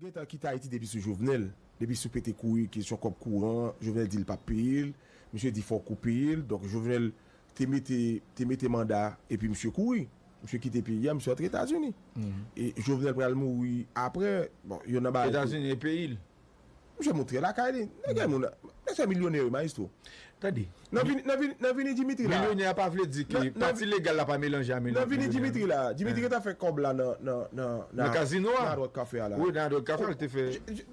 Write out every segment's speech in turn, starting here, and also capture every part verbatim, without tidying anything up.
Gentan kite Ayiti depi sou Jovenel. Depi sou pete kouri, kesyon kòb kouran, Jovenel di l p ap peye l. Misye di fòk ou peye l. Donk, Jovenel te mete, te mete manda, epi misye kouri. Misye kite peyi a, misye antre Etazini. E Jovenel pral mouri apre. Bon, yo nan bagay. Etazini e peyi l. Misye montre lakay li. Nèg gen moun. Nèg se milyonè, wi, mayestwo. Tande. Nan vini, nan vini, nan vini Dimitri la. Milyonè a pa vle di ke pati legal la pa melanje a milyonè. Nan vini Dimitri la. Dimitri gentan fè kòb la nan, nan, nan, nan kazino a. Nan Hard Rock Cafe a la. Wi, nan Hard Rock Cafe a, li te fè.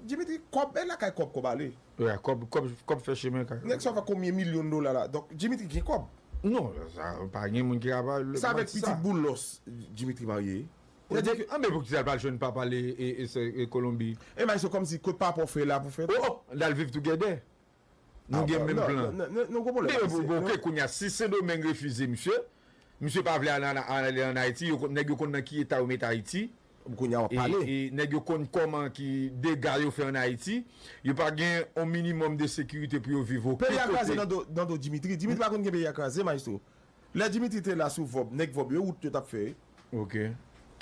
Dimitri, kòb, e lakay kòb, kòb ale. Wi, kòb, kòb, kòb fè chemen kay. Nèg sa fè konbyen milyon dola la? Donk, Dimitri gen kòb. Non, sa, pa gen moun ki ka pale. Sa avèk pitit Boulos, Dimitri marye. Sètadi ke, anben, poukisa l pa jwenn papa l e, e, e, e Kolonbi? E, men se kòmsi kot papa w fè la pou fè. Oh, oh, l al viv together. Nou gen menm plan. Non, non, non, non, gon pwoblèm. Men, bon, ok, kounye a, si Sendomeng refize misye, misye pa vle ale an, ale an Ayiti, yo konn, nèg yo konn nan ki eta yo met Ayiti. Kounye a, w ap pale. E, e nèg yo konn kòman ki dega yo fè an Ayiti. Yo pa gen yon minimòm de sekirite pou yo viv okenn kote. Peyi a kraze nan do, nan do Dimitri. Dimitri pa konn gen peyi a kraze, mayestwo. Lè Dimitri te la sou Vòb, nèg Vòb yo, wout yo t ap fè. Ok.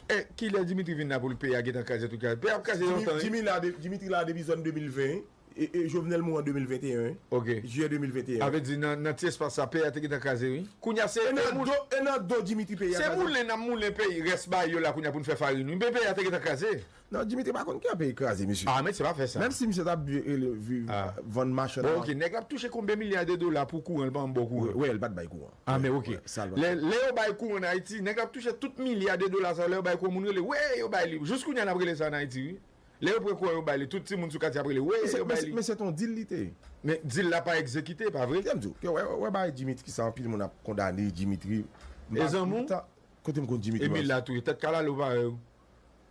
E, kilè Dimitri vin la pou l peyi a gentan kraze tout kraze? Peyi a ap kraze lontan, wi. Dimitri la de-, Dimitri la depi zòn de mil ven, e, e Jovenel mouri an de mil venteyen, ok, jiyè de mil venteyen. Sa vle di nan, nan ti espas sa, peyi a te gentan kraze, wi. Kounye a se e nan do, e nan do Dimitri peyi a kraze. Se moulen n ap moulen peyi, rès bagay yo la kounye a pou n fè farin, wi. Men peyi a te gentan kraze. Non, Dimitri pa konn ki jan peyi kraze, mesye. Ah, men se pa fè sa. Menm si misye t ap vi-, rele, viv, vann machann. Bon, ok, nèg la ap touche konbyen milya de dola pou kouran, l pa janm ba w kouran? Wi, wi, l pa t bay kouran. Ah, men ok. Lè, lè yo bay kouran an Ayiti, nèg la ap touche tout milya de dola sa yo, lè yo bay kouran, moun rele, wi, yo bay li. Jis kounye a n ap rele sa an Ayiti, wi. Lè yo pran kouran, yo bay li, tout timoun sou katye ap rele, wi, yo bay li. Men se t on dil li te ye. Men dil la pa egzekite, pa vre? Kite m di w, ke wè, wè, wè bagay Dimitri sa, anpil moun ap kondane Dimitri. E zanmi w? Kote m konn Dimitri? Emil la touye, tèt kalalou parèy ou.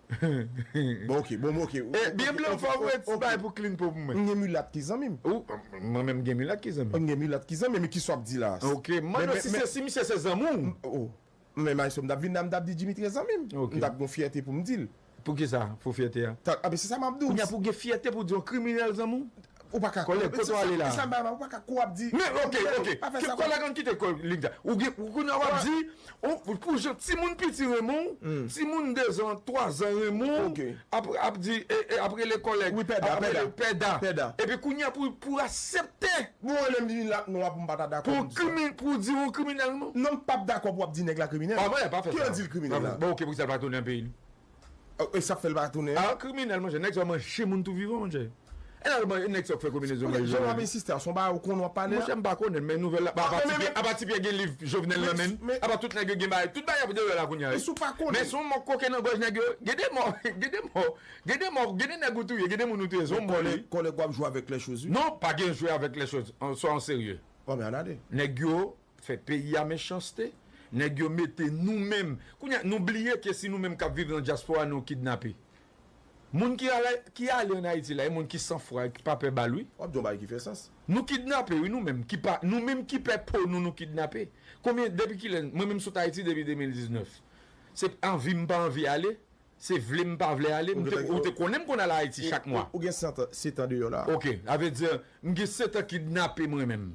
Bon, ok, bon, ok. E, byen blan, fò w voye ti bagay pou clean po pou mwen. M gen milat ki zanmi m. Ou, mwen menm gen milat ki zanmi m. M gen milat ki zanmi m, men kisa w ap di la? Ok, m mande w si se, si misye se zanmi w. Oh, men maestro, m t ap vin la, m t ap di Dimitri zanmi m. Ok. M t ap gen fyète pou m di l. Poukisa? Pou fyète a? Anben, se sa m ap di w. Kounye a pou gen fyète pou di yon kriminèl zanmi w? Ou pa ka. Kòlèg, kote w ale la? Sa m ba ou pa ka kou ap di. Men, ok, ok. Kòlèg, ann kite lig la. Ou gen, ou konnen w ap di, ou, pou jan timoun piti renmen w, timoun de zan, twa zan renmen w, ap, ap di, e, e, ap rele kòlèg, ap rele pèda. Epi kounye a pou, pou aksepte. Bon, lè m di milat nwa pou m pa ta dakò pou di sa. Pou di yon kriminèl, non? Non, m p ap dakò pou w ap di nèg la kriminèl. Ah, mwen, pa fè sa. Ki an di l kriminèl la? Bon, ok, poukisa l pa tounen nan peyi l? E sa k fè l pa tounen an? Ah, kriminèl, monchè. Nèg sa yo manje moun tou vivan, monchè. E nan manje, nèg sa yo fè konbinezon manje. Jan w ap ensiste a, se yon bagay ou konnen w ap pale a? Monchè, m pa konnen, men nouvèl la, apa Ti Pyè, apa Ti Pyè gen liv Jovenel nan men l? Apa tout nèg yo gen bagay, tout bagay ap deyò la kounye a, wi. Men si w mò koke nan gòj nèg yo, gen de mò, gen de mò, gen de mò, gen de nèg ou touye, gen de moun ou touye, se yon mò li. Kòlèg, w ap jwe avèk lè choz, wi. Non, pa gen jwe avèk lè choz, swa an serye. Nèg yo fè peyi a mechanste, nèg yo mete nou menm. Kounye a, nou bliye ke si nou menm k ap viv nan dyaspora, nou kidnape. Moun ki ale, ki ale ann Ayiti la, e moun ki sanfwa, ki pa pè bal, wi. W ap di yon bagay ki fè sans. Nou kidnape, wi, nou menm ki pa, nou menm ki pè po nou, nou kidnape. Konbyen, depi kilè, mwen menm sot Ayiti depi de mil diznèf. Se anvi m pa anvi ale, se vle m pa vle ale, m te, ou te konnen m konn al Ayiti chak mwa. Ou gen sèt an, sèt an deyò la. Ok, sa vle di, m gen sèt an kidnape mwen menm.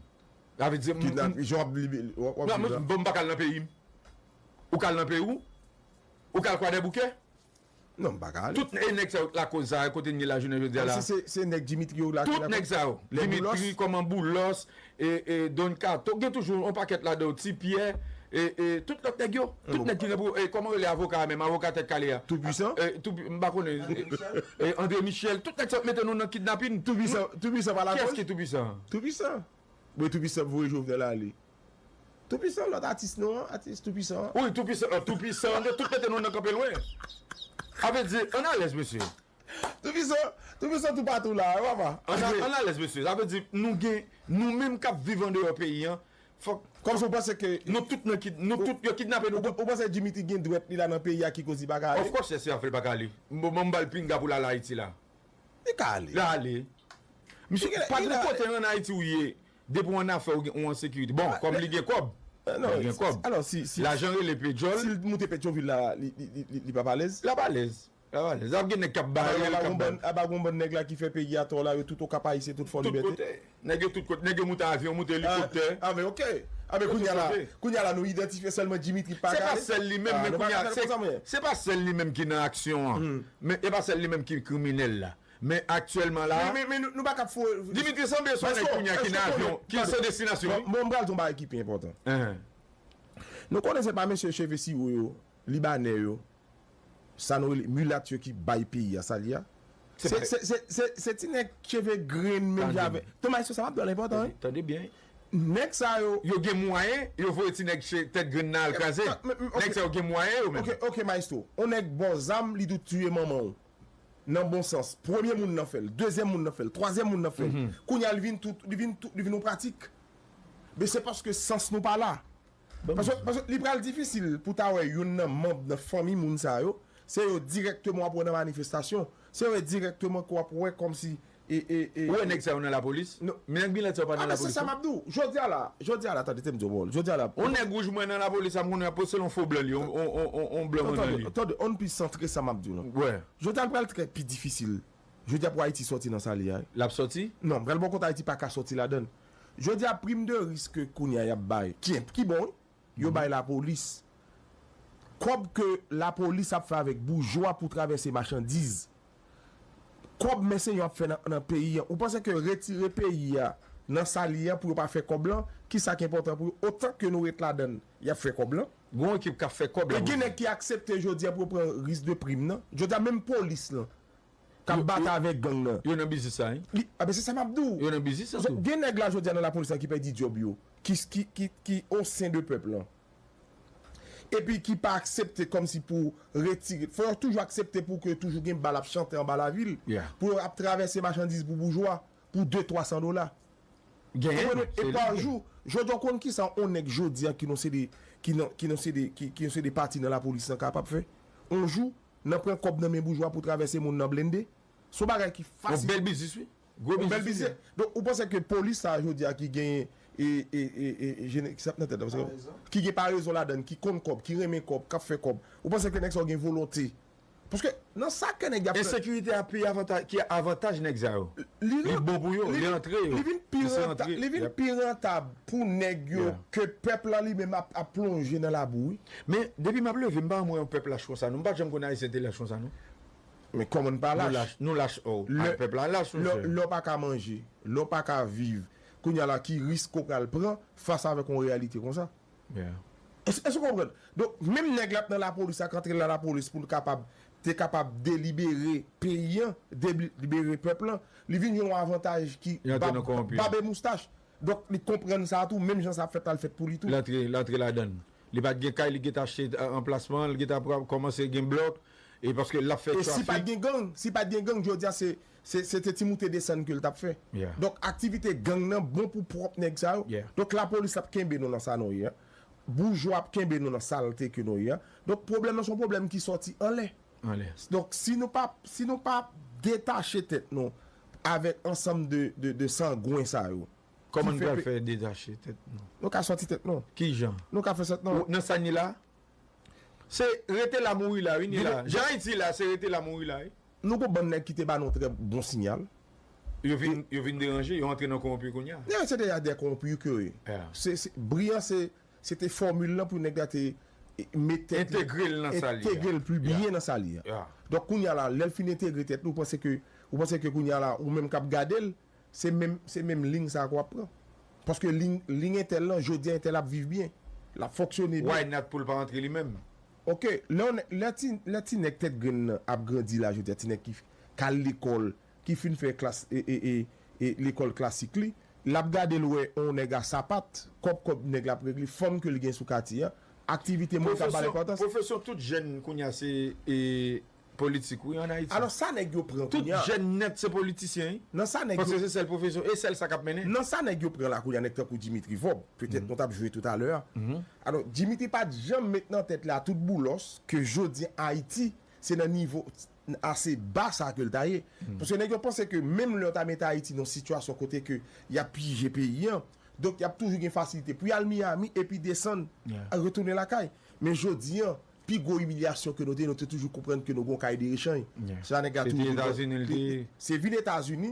Sa vle di, m, m, jan w ap li, w ap, w ap viv la. Non, m, bon, m pa ka al nan peyi m. Ou ka al nan peyi w? Ou ka al Kwadèboukè? Non, m pa ka ale. Tout, e nèg sa yo k lakoz sa, kote n ye la jounen jodi a la? Kòmsi se, se nèg Dimitri yo la ki lakoz. Tout nèg sa yo. Dimitri, kòman Boulos, e, e, Don Kato, gen toujou yon pakèt ladan yo, Ti Pyè, e, e, tout lòt nèg yo. Tout nèg ki gen pou, e, kòman rele avoka a menm, avoka tèt kale a? Toupisan? E, Toupi-, m pa konnen, e, e, André Michel, tout nèg sa yo mete nou nan kidnapin. Toupisan, Toupisan pa lakoz? Kiyès ki Toupisan? Toupisan. Bon, Toupisan voye Jovenel ale. Toupisan, lòt atis nou an, atis Toupisan an. Wi, Toupisan, euh, Toupisan, yo tout mete nou nan kanpe lwen. Sa vle di, ann alèz, mesye. Toupisan, Toupisan toupatou la, wi, papa. Ann a-, ann alèz, mesye. Sa vle di, nou gen, nou menm k ap viv andeyò peyi an, fòk. Kòmsi w panse ke nou tout nan kid-, nou tout, yo kidnape nou tout. Ou panse Dimitri gen dwèt li la nan peyi a ki koz li pa ka ale? Of course, yes, y ap fè l pa ka ale. Bon, bon, m ba l pinga pou l al Ayiti la. Li ka ale. Li ale. Misye, pa gen kote ann Ayiti ou ye, depi w ann afè ou gen, ou an sekirite. Bon, kòm li gen kòb, li gen kòb. Lajan rele pejòl. Si l moute Petyonvil la, li, li, li, li, li p ap alèz? L ap alèz. L ap alèz. Ap gen nèg k ap bare l, k ap ba l. Aba gon bann nèg la ki fè peyi a tò la, yo tout Okap Ayisyen, tout Fò Libète. Tout kote. Nèg yo tout kote. Nèg yo moute avyon, moute elikoptè. Ah, men ok. A, men kounye a la, kounye a la, nou idantifye sèlman Dimitri pa kale. Se pa sèl li menm, men kounye a, se pa sèl li menm ki nan aksyon an. Men e pa sèl li menm ki kriminèl la. Men aktyèlman la, men, men, men nou, nou pa ka fo- Dimitri sanble se yon nèg kounye a ki nan avyon, ki san destinasyon, wi. Bon, m pral di yon bagay ki pi enpòtan. Nou konnen se pa mesye cheve siwo yo, libanè yo, sa nou rele milat yo ki bay peyi a sa li a. Se, se, se, se, se ti nèg cheve grenn menm jan avèk. Tande. Tande, maestro, sa m ap di w la enpòtan, wi. Tande byen. Nèg sa yo. Yo gen mwayen, yo voye ti nèg che- tèt grenn nan al kraze. Nèg sa yo gen mwayen yo menm. Ok, ok, maestro. On nèg ba w zam, li tou tiye manman w. Nan bon sans. Premye moun nan fè l, dezyèm moun nan fè l, twazyèm moun nan fè l. Kounye a li vin tout, li vin tout, li vin yon pratik. Men se paske sans nou pa la. Paske, paske li pral difisil pou ta wè youn nan manm nan fanmi moun sa yo, se yo dirèkteman w ap wè nan manifestasyon, se yo dirèkteman ke w ap wè kòmsi e, e, e, ou wè nèg sa yo nan lapolis? Men nèg milat sa yo pa nan lapolis non. A, men se sa m ap di w. Jodi a la, jodi a la, tande, te m di w, jodi a la. On nèg wouj mwen nan lapolis, sa m konnen ap poste l on fo blan li, on, on, on, on, on blan mannan li. Tande, tande, on pi santre sa m ap di w lan. Wè. Jodi a l pral trè pi difisil. Jodi a pou Ayiti sòti nan sa li a, wi. L ap sòti? Non, m pral ba w kote Ayiti pa ka sòti ladan l. Jodi a prim de risk ke kounye a y ap bay, ki, ki bon, wi. Yo bay lapolis. Kòb ke lapolis ap fè avèk boujwa pou travèse machandiz. Kòb mèsenyo ap fè nan, nan peyi an. Ou panse ke retire peyi a nan sa li a pou yo pa fè kòb lan, ki sa ki enpòtan pou yo? Otan ke nou ret ladan l, y ap fè kòb lan. Gon ekip k ap fè kòb la. E gen nèg ki aksepte jodi a pou yo pran risk de prim nan. Jodi a menm polis lan k ap batay avèk gang nan. Yo nan biznis sa, wi. Li, a, men se sa m ap di w. Yo nan biznis sa tou. Gen nèg la jodi a nan lapolis lan ki pèdi djòb yo, ki, ki, ki, ki o sen de pèp lan. Epi ki pa aksepte kòmsi pou retire. Fò yo toujou aksepte pou ke toujou gen bal ap chante anba lavil. Pou yo ap travèse machandiz pou boujwa, pou de, twa san dola. Genyen. Ou konprann? E pa jou, jodi a w konn kisa on nèg jodi a ki nan se de, ki nan, ki nan se de, ki, ki nan se de pati nan lapolis lan kapab fè? On jou, nan pran kòb nan men boujwa pou travèse moun nan blende. Se yon bagay ki fasil. Yon bèl biznis, wi. Gwo biznis, wi. Yon bèl biznis. Donk, ou panse ke polis sa a jodi a ki genyen, e, e, e, e, e, jene-, ki sa k nan tèt la, ki gen parezon ladan l, ki konn kòb, ki renmen kòb, k ap fè kòb. Ou panse ke nèg sa yo gen volonte? Paske nan sa ke nèg y ap fè. Ensekirite a pi avantaj, ki avantaj nèg sa yo. Li bon pou yo, li antre yo. Li vin pi rantab, li vin pi rantab pou nèg yo ke pèp la li menm ap, ap plonje nan labou, wi. Men, depi m ap leve, m pa janm wè yon pèp lach konsa, non. M pa t janm konn Ayisyen te lach konsa, non. Men kòman n pa lach? Nou lach, nou lach, oh. Lè, pèp la lach, lè, monchè. Lè w pa ka manje, lè w pa ka viv, kounye a la, ki risk ou pral pran fas avèk yon reyalite konsa? Èske, èske w konprann? Donk, menm nèg la k nan lapolis la, k antre nan lapolis pou l kapab, te kapab delibere peyi an, delibere pèp lan, li vin yon avantaj ki bab, bab e moustach. Donk, li konprann sa tou, menm jan sa ap fèt la, l fèt pou li tou. L antre, l antre ladan l. Li pa t gen kay, li gentan achte, eh, anplasman, li gentan pran, kòmanse gen blòk, e paske l ap fè trafik. E si pa t gen gang, si pa t gen gang, jodi a se, se, se te ti moute desann ke l t ap fè. Donk, aktivite gang nan bon pou pwòp nèg sa yo. Donk, lapolis ap kenbe nou nan sa nou ye a. Boujwa ap kenbe nou nan salte ke nou ye a. Donk, pwoblèm nan se yon pwoblèm ki sòti anlè. Anlè. Donk, si nou pa, si nou pa detache tèt nou avèk ansanm de, de, de sangwen sa yo, kòman n pral fè detache tèt nou? Nou ka sòti tèt nou. Ki jan? Nou ka fè sòt nou. Nan sa n ye la? Se rete la mouri la, wi, ni la. Jan Ayiti la, se rete la mouri la, wi. Nou gon bann nèg ki te ba nou trè bon siyal. Yo vin, yo vin deranje, yo antre nan kowonpi kounye a. Non, se deja de kowonpi ke yo ye. Se, se, bri an, se, se te fòmil lan pou nèg la te, e, met tèt li, entegre l nan sa l ye a. Entegre l pi byen nan sa l ye a. Donk, kounye a la, lè l fin entegre tèt li, ou panse ke, ou panse ke kounye a la, ou menm k ap gade l, se menm, se menm liy sa a ke w ap pran. Paske liy, liy entèl lan, jodi a entèl ap viv byen. L ap fonksyone byen. Why not pou l pa antre li menm? Ok, lè, lè ti, lè ti nèg tèt grenn nan ap grandi la, jodi a, ti nèg ki k al lekòl, ki fin fè klas, e, e, e, e, lekòl klasik li, l ap gade l wè on nèg a sapat, kòb kòb nèg la ap regle, fanm ke l gen sou katye a, aktivite moun k ap ba l enpòtans. Pwofesyon, pwofesyon tout jèn kounye a se, e, politik, wi, ann Ayiti. Alò, sa nèg yo pran kounye a. Tout jèn nèt se politisyen, wi. Nan sa nèg yo. Paske se sèl pwofesyon, e sèl sa k ap mennen. Nan sa nèg yo pran la kounye a, nèg tankou Dimitri Vorbe, petèt nou t ap jwe toutalè a. Alò, Dimitri pa t janm met nan tèt la tout Boulos ke jodi Ayiti, se nan nivo ase ba sa ke l ta ye. Paske nèg yo panse ke menm lè yo ta mete Ayiti nan sitiyasyon kote ke y ap pije peyi an, donk y ap toujou gen fasilite pou y al Miami epi desann, retounen lakay. Men jodi an, pi gwo imilyasyon ke nou te, nou te toujou konprann ke nou gon kay de rechanj. Sa nèg la toujou konprann. Se te Etazini l te ye. Se vin Etazini,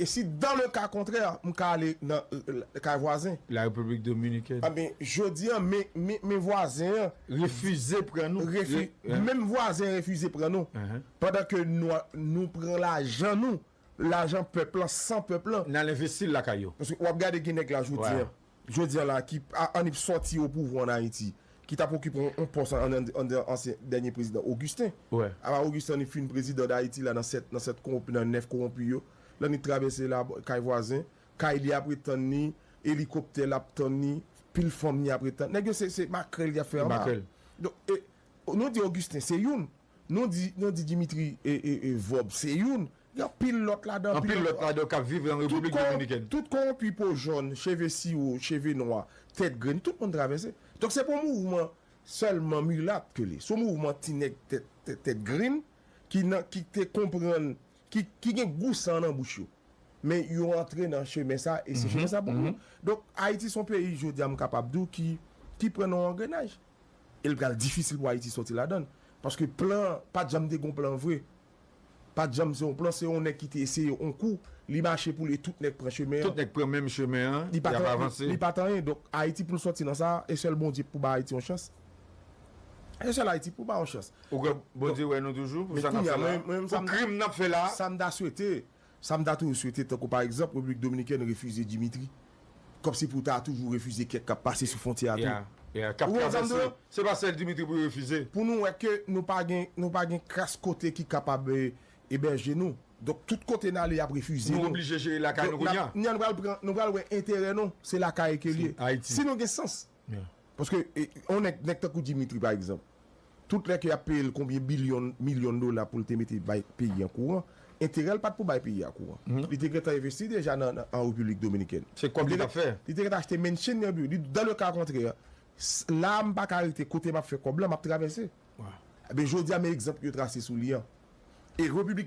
E si dans le cas contraire, m ka ale nan euh, kay vwazen. La République Dominicaine. Anben, jodi an, men, men, men vwazen an Refize pran nou. refi, Re- menm vwazen refize pran nou. Uh-huh. Pandan ke nou, nou pran lajan nou, lajan pèp lan, san pèp lan. N al envesti l lakay yo. Paske w ap gade gen nèg la jodi Wow. an. Jodi an la, ki a- annik sòti o pouvwa an Ayiti, ki t ap okipe yon, yon pòs an, an, an, an ansyen dènye prezidan Augustin. Ouais. Apa Augustin li fin prezidan Dayiti la nan sèt nan sèt kowonpi, nan nèf kowonpi yo. Lan li travèse la kay vwazen, kay li ap ret tann li, elikoptè l ap tann li, pil fanm li ap ret tann. Nèg yo se, se makrèl y ap fè anba. Makrèl. Donk, e, nou di Augustin se youn. Nou di, nou di Dimitri e, e, e Vòb se youn. Gen anpil lòt ladan. Anpil lòt ladan k ap viv nan Repiblik Dominikèn. Tout kowonpi po jòn, cheve siwo, cheve nwa, tèt grenn, tout moun travèse. Donk se pa yon mouvman sèlman milat ke li. Se yon mouvman ti nèg tèt, tèt, tèt grenn ki, nan, ki te konprann, ki, ki gen gou san nan bouch yo. Men yo antre nan chemen sa, e se chemen sa pou nou. Donk Ayiti se yon peyi, jodi a m kapab di w, ki, ki pran nan yon angrenaj. E l pral difisil pou Ayiti sòti ladan l. Paske plan, pa t janm te gen plan vre. Pa t janm se yon plan, se yon nèg ki te eseye yon kou, li mache pou li, tout nèg pran chemen an. Tout nèg pran menm chemen an, Li pa y ap t avanse. Li pa t anyen. Donk Ayiti pou l sòti nan sa, e sèl Bondye pou ba Ayiti yon chans. E sèl Ayiti pou ba yon chans. Ou kwè Bondye wè nou toujou pou Men sa n ap kounye fè a, la? mwen, mwen, sa Pou m- krim n ap fè la? Sa m ta swete, sa m ta toujou swete, tankou pa egzanp, Repiblik Dominikèn refize Dimitri. Kòmsi pou ta toujou refize kèk k ap pase sou fwontyè a tou. Yeah, yeah. K ap Ou konprann sa m travèse. di w? Se pa sèl Dimitri pou yo refize. Pou nou wè ke nou pa gen, nou pa gen kras kote ki kapab eh, ebèje nou. Donk tout kote n ale y ap refize Nou nou. oblije jere lakay nou kounye a. Donk, n ap- nou pral pran, nou pral wè enterè nou, se lakay ke li ye. Ayiti. Si nou gen sans. Yeah. Paske eh, on nèg, nèg tankou Dimitri pa egzanp. Tout lè ke y ap peye l konbyen bilyon, milyon dola pou l te mete bay peyi an kouran, enterè l pa t pou bay peyi a kouran. Li te gentan envesti deja nan, nan an Repiblik Dominikèn. Se kòb li t ap fè. Li te gentan achte mansion nan bureau. Li, dans le cas contraire, s- la m pa ka rete kote m ap fè kòb la, m ap travèse. Ebyen jodi a men egzanp yo trase sou li an. E Repiblik